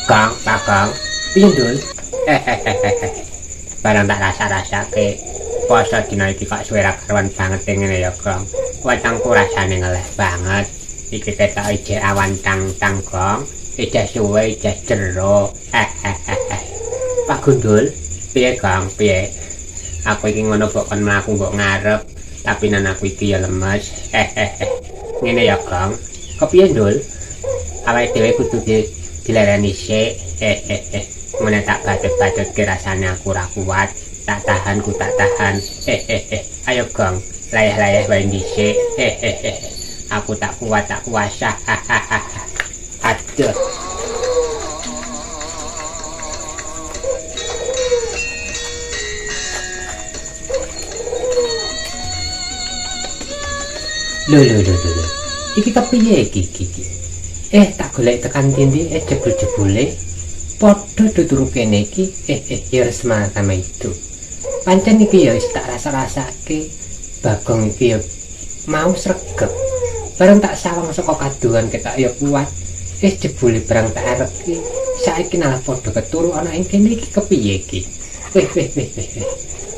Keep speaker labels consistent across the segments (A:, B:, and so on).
A: Kang, Bagong, piye, Ndul? Barang tak rasa-rasake poso dina iki kok suwe ra karuan banget ngene ya, Gong. Wetengku rasane ngeleh banget. Iki ketok ijek awan tang-tang, Gong. Ijek suwe, ijek jero. Pak Gundul, piye, Gong? Piye? Aku iki ngono mbok kon mlaku mbok ngarep, tapi nan aku iki ya lemes. Ngene ya, Gong. Kepiye, Ndul? Awake dhewe kudu dilereni sik. Ngene tak bacot-bacotke rasane aku ora kuat. Tak tahan ku tak tahan. Ayo, Gong, layah-layah wae dhisik. Aku tak kuat, tak kuasa. Aduh. Lho lho lho lho. Iki kepiye iki iki? Iki? Tak golek tekan ndi jebul-jebule padha do turu kene iki. Ya semangat sama itu. Pancen iki ya wis tak rasa-rasake. Bagong iki ya mau sregep. Bareng tak sawang saka kadohan ketok ya kuat. Jebule barang tak arep iki saiki malah padha keturu ana ing kene iki kepiye iki? Weh weh weh weh. Weh.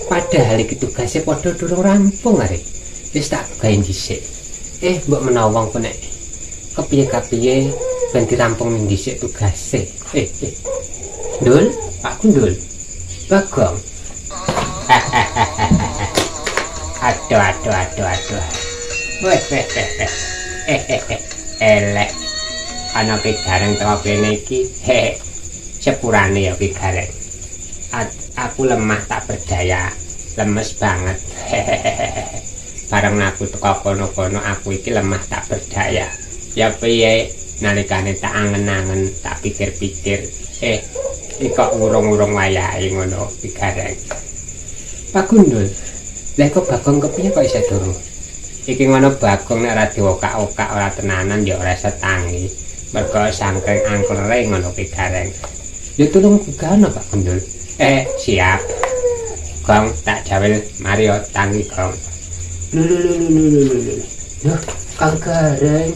A: Padahal iki tugase padha durung rampung arek. Wis tak gawe dhisik. Mbok menawa engko nek kepiye-kepiye ben dirampung ning dhisik tugase. Ndul, Pak Gundul. Bagong. Aduh aduh aduh aduh. Weh weh weh weh. Eleh. Ana ki Gareng teko kene iki. Sepurane ya ki Gareng. Aku lemah tak berdaya. Lemes banget. Bareng aku teko kono-kono aku iki lemah tak berdaya. Ya piye nalikane tak angen-angen, tak pikir-pikir, iki kok urung-urung wayahe ngono ki Gareng. Pak Gundul, lha kok Bagong kepiye kok isih turu? Iki ngono Bagong nek ora diokak-okak ora tenanan ya ora iso tangi. Mergo sangking angklere ngono ki Gareng. Ya tulung gugahno Pak Gundul. Siap. Gong tak jawil mari yo tangi, Gong. Lho lho lho lho lho lho lho. Loh, Kang Gareng.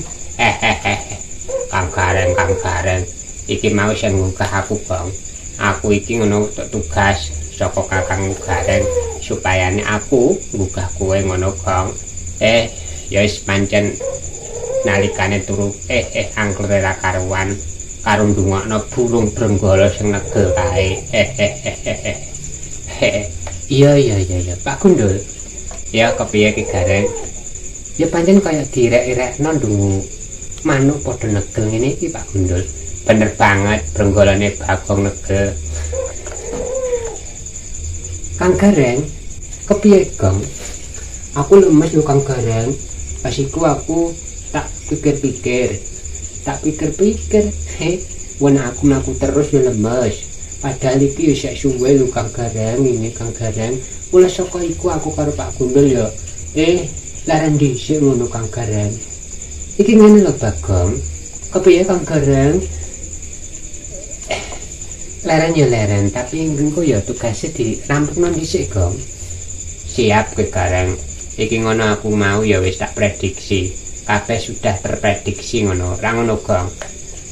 A: Kang Gareng, Kang Gareng. Iki mau sing nggugah aku, Gong. Aku iki ngono tugas saka Kakang Gareng supayane aku nggugah kowe ngono, Gong. Ya wis pancen nalikane turu angklere ra karuan karo ndungokno burung brenggala sing negel kae. Iya iya iya iya, Pak Gundul. Ya kepiye ki Gareng? Ya pancen kaya direk-irekno ndungu manuk padha negel ngene iki Pak Gundul. Bener banget brenggalane Bagong negel. Kang Gareng, kepiye Gong? Aku lemes lho Kang Gareng. Pas iku aku tak pikir-pikir. Tak pikir-pikir, wong aku mlaku terus ya lemes. Padahal iki ya sik suwe lho Kang Gareng, ini Kang Gareng. Mula saka iku aku karo Pak Gundul ya leren dhisik ngono Kang Gareng. Iki ngene lho Bagong. Kepiye Kang Gareng? Leren ya leren, tapi engko ya tugase dirampungno dhisik, Gong. Siap Ki Gareng. Iki ngono aku mau ya wis tak prediksi. Kabeh sudah terprediksi ngono. Ra ngono, Gong?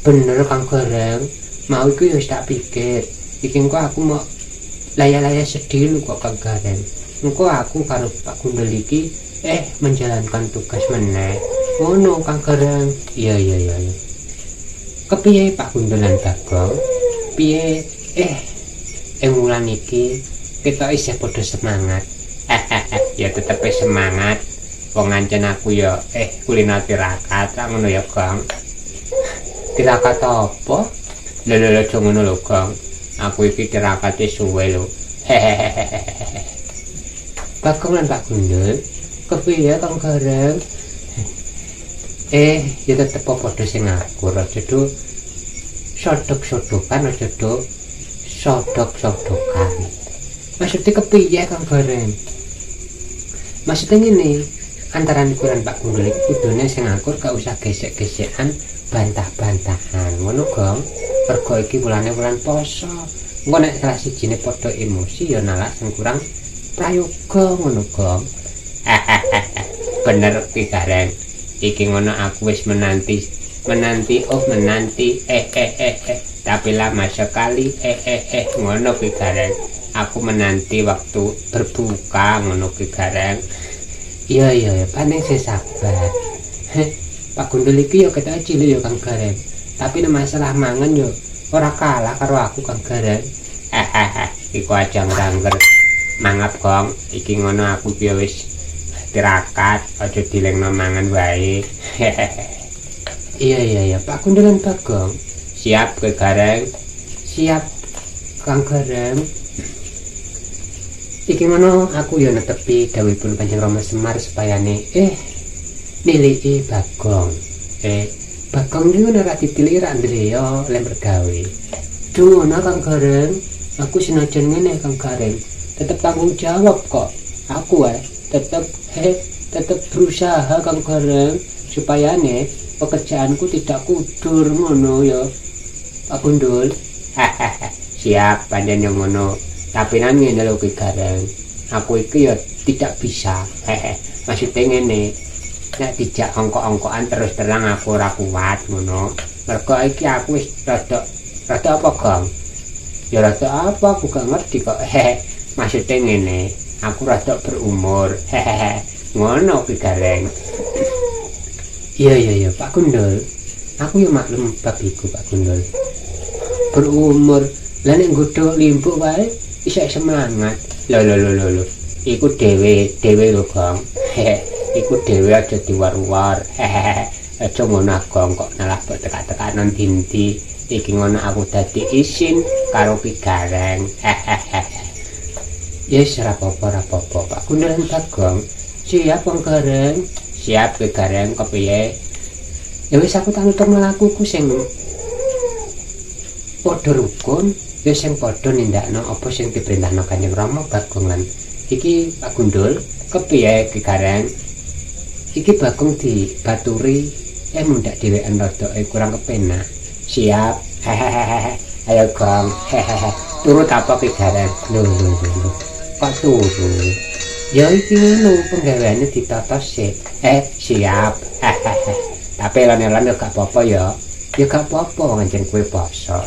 A: Bener Kang Gareng. Mau iku ya wis tak pikir. Iki engko aku mau layah-layah sedih lho kok Kang Gareng. Engko aku karo Pak Gundul iki menjalankan tugas meneh. Ngono Kang Gareng. Iya iya iya. Kepiye Pak Gundul lan Bagong? Piye ing wulan iki kita isih padha semangat. Ya tetep semangat. Wong ancen aku ya kulino tirakat ra ngono ya, Gong. Tirakat apa? Lho lho lho aja ngono lho, Gong. Aku iki tirakate suwe lho. Bagong lan Pak Gundul, kepiye Kang Gareng? Ya tetep padha sing ngakur aja do sodok-sodokan aja do sodok-sodokan. Maksudnya kepiye Kang Gareng? Maksudnya ngene, antara niku lan Pak Gundul iki kudune sing ngakur gak usah gesek-gesekan, bantah-bantahan. Ngono, Gong. Mergo iki wulane wulan poso. Engko nek salah sijine padha emosi ya nalar sing kurang prayoga ngono, Gong. Bener Ki Gareng. Iki ngono aku wis menanti Menanti, oh menanti, eh eh eh eh, tapi lama sekali, eh eh eh, ngono Ki Gareng. Aku menanti waktu berbuka ngono, Ki Gareng. Iya iya ya, paling saya sabar. Heh, Pak Gundul iki ya ketok cilik ya, Kang Gareng. Tapi nek masalah mangan yo ora kalah karo aku, Kang Gareng. Hahaha, iku aja ngrangger. Mangap, Gong, iki ngono aku piye wis tirakat, aja dilengno mangan wae. Iya iya iya, Pak Gundul lan Bagong. Siap, Ki Gareng. Siap, Kang Gareng. Iki ngono aku ya netepi dawuhipun Kanjeng Rama Semar supayane niliki Bagong. Bagong niku ora ditiliki ra ndleyo le mergawe. Duh, ngono, Kang Gareng. Aku senajan ngene, Kang Gareng, tetep tanggung jawab kok. Aku tetep tetep berusaha, Kang Gareng, supayane pekerjaanku tidak kudur ngono ya. Pak Gundul. Siap, pancen yo ngono. Tapi nang ngene lho, Ki Gareng. Aku iki ya tidak bisa. Hehe. Maksudnya ngene. Nek dijak ongkok-ongkokan terus terang aku ora kuat ngono. Mergo iki aku wis rada rada apa, Gong? Ya rada apa, aku gak ngerti kok. Hehe. Maksudnya ngene, aku rada berumur. Hehehe. Ngono, Ki Gareng. Iya iya iya, Pak Gundul. Aku ya maklum bab iku, Pak Gundul. Berumur, lah nek nggodhog limbuk wae isih semangat. Lho lho lho lho lho. Iku dhewe dhewe lho, Gong. Hehe. Iku dhewe, aja diwar-war. Hehehe. Aja ngono, Gong, kok malah mbok tekak-tekakno ndi. Iki ngono aku dadi isin karo Ki Gareng. Hehehe. Yes, ora apa-apa, ora apa-apa. Pak Gundul lan Bagong. Siap, Kang Gareng. Siap, Ki Gareng, kepiye? Ya wis, aku tak nuturno lakuku sing padha rukun, ya sing padha nindakno apa sing diperintahno Kanjeng Rama, Bagong lan iki Pak Gundul. Kepiye, Ki Gareng? Iki Bagong dibaturi mundak dhewean rada kurang kepenak. Siap. Hehehe. Ayo, Gong. Hehehe. Turut apa, Ki Gareng? Lho lho lho lho. Kok turu? Ya iki ngono penggaweane ditata sik. Siap. Hehehe. Tapi elon-elon ya gak apa-apa ya. Ya gak apa-apa, ngancen kowe poso.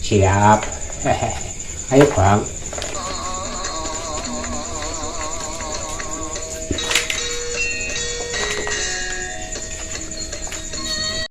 A: Siap. Hehehe. Ayo, Bang.